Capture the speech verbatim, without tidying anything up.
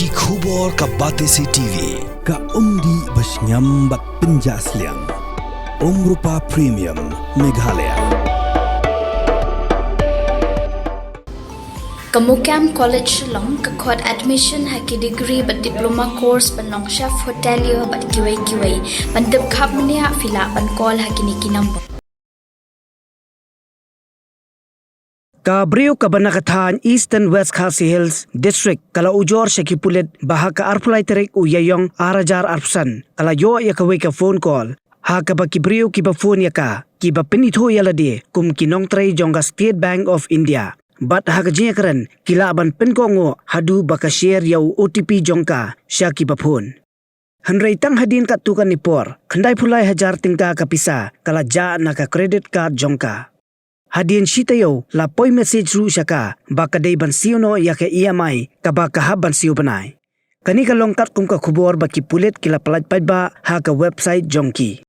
Ki khubor ka Batesi T V, ka umdih ba shngiam bad pynjah sliang. Umrupa Premium, Meghalaya. Ka MOKAM College Shillong ka khot admission ha ki degree bad diploma course ban long chef hotelier bad kiwei kiwei. Ban tip khapbniah phi lah ban call ha kine ki number. Ka briew kaba na ka thaiñ Eastern West Khasi Hills District ka la ujor sha ki pulit ba ha ka arphew lai tarik u Ïaïong ar hajar arphew san ka la ïoh ïa kawei ka phone call ha kaba ki briew kiba phone ïa ka kiba pynithuh ïa lade kum ki nongtrei jong ka State Bank of India. Bad ha ka jingïakren ki lah ban pynkohnguh haduh ba ka share ïa u O T P jong ka sha kiba phone. Hynrei tang hadien katto katne por, khyndai phew lai hajar tyngka ka pisa ka la jah na ka credit card jong ka. Hadien shi taïew la poi message ruh sha ka ba ka dei ban siew noh ïa ka E M I kaba ka hap ban siew bnai. Kane ka long katkum ka khubor ba ki pulit ki la pyllait paidbah ha ka website jong ki.